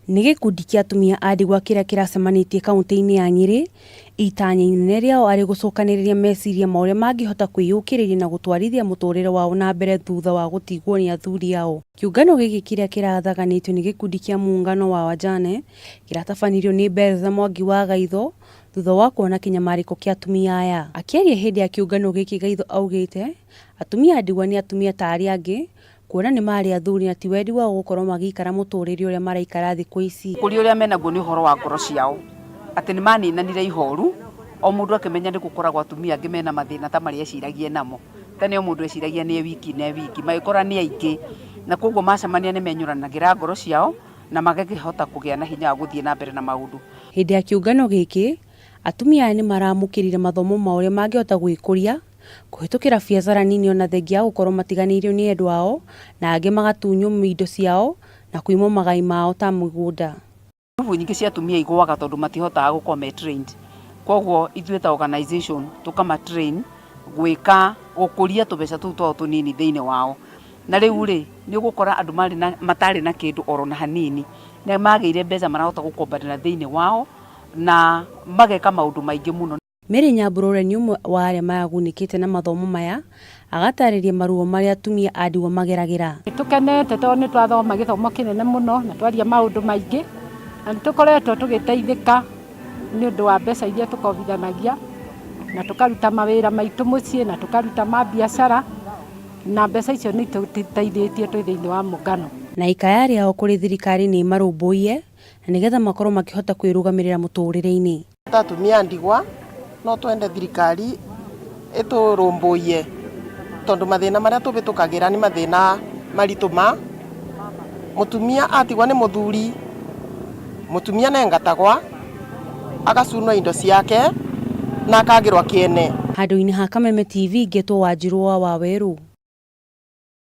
Nĩ gĩkundi kĩa atumia a ndigwa kĩrĩa kĩracemanĩtie kauntĩ-inĩ ya Nyĩrĩ, itanya inene rĩao arĩ gũcokanĩrĩria meciria ma ũrĩa mangĩhota kwĩyũkĩrĩria na gũtwarithia mũtũrĩre wao na mbere thutha wa gũtigwo nĩ athuri ao. Kĩũngano gĩkĩ kĩrĩa kĩrathaganĩtio nĩ gĩkundi kĩa Muungano wa Wajane kĩratabanirio nĩ Belza Mwangi wa Gaitho thutha wa kuona kĩnyamarĩko kĩa atumia aya. Akĩaria hĩndĩ ya kĩũngano gĩkĩ Gaitho augĩte atumia a ndigwa nĩ atumia ta arĩa angĩ kuona nĩ marĩ athuri na ti wendi wao gũkorwo magĩikara mũtũrĩre ũrĩa maraikara thikũ ici. Ũkũria ũrĩa menaguo nĩ ũhoro wa ngoro ciao, atĩ nĩ maninanire ihoru, o mũndũ akĩmenya nĩ gũkoragwo atumia angĩ mena mathĩna ta marĩa eciragia enamo. Tene o mũndũ eciragia nĩ e wiki na e wiki, magĩkora nĩ aingĩ, na koguo macemania nĩ menyũranagĩra ngoro ciao na magakĩhota kũgĩa na hinya wa gũthiĩ na mbere na maũndũ. Hĩndĩ ya kĩũngano gĩkĩ, atumia aya nĩ maramũkĩrire mathomo ma ũrĩa mangĩhota gwĩkũria kũhĩtũkĩra biacara nini ona thengia ya gũkorwo matiganĩirio nĩ endwa ao na angĩ magatunywo indo ciao na kũimwo magai mao ta mĩgũnda. Ngurubu nyingĩ cia atumia igũaga tondũ matihotaga gũkorwo me trained. Koguo ithuĩ ta organization tũkama train gwĩka gũkũria tũbeca tũu twao tũnini thĩinĩ wao. Na rĩu rĩ, nĩ ũgũkora andũ marĩ na matarĩ na kĩndũ oro na hanini, nĩ magĩire mbeca marahota gũkombanĩra thĩinĩ wao na mageka maũndũ maingĩ mũno. Mary Nyambũrũre nĩ ũmwe wa arĩa maragunĩkĩte na mathomo maya, agatarĩria maruo marĩa atumia a ndigwa mageragĩra. Nĩ tũkenete tondũ nĩ twathoma gĩthomo kĩnene mũno na twaria maũndũ maingĩ na nĩ tũkoretwo tũgĩteithĩka nĩ ũndũ wa mbeca iria tũkombithanagia na tũkaruta mawĩra maitũ mũciĩ na tũkaruta ma biacara na mbeca icio nĩ itũteithĩtie twĩ thĩinĩ wa mũngano. Na ikaya rĩao kũrĩ thirikari nĩ ĩmarũmbũiye na nĩgetha makorwo makĩhota kwĩrũgamĩrĩra mũtũrĩre-inĩ. Ta atumia a ndigwa no twende thirikari ĩtũrũmbũiye tondũ mathĩna marĩa tũhĩtũkagĩra nĩ mathĩna maritũ ma mũtumia atigwo nĩ mũthuri, mũtumia nĩ agacunwo indo ciake na akagĩrwo kĩene. Handũ-inĩ ha Kameme TV ngetwo Wanjirũ wa Wawerũ.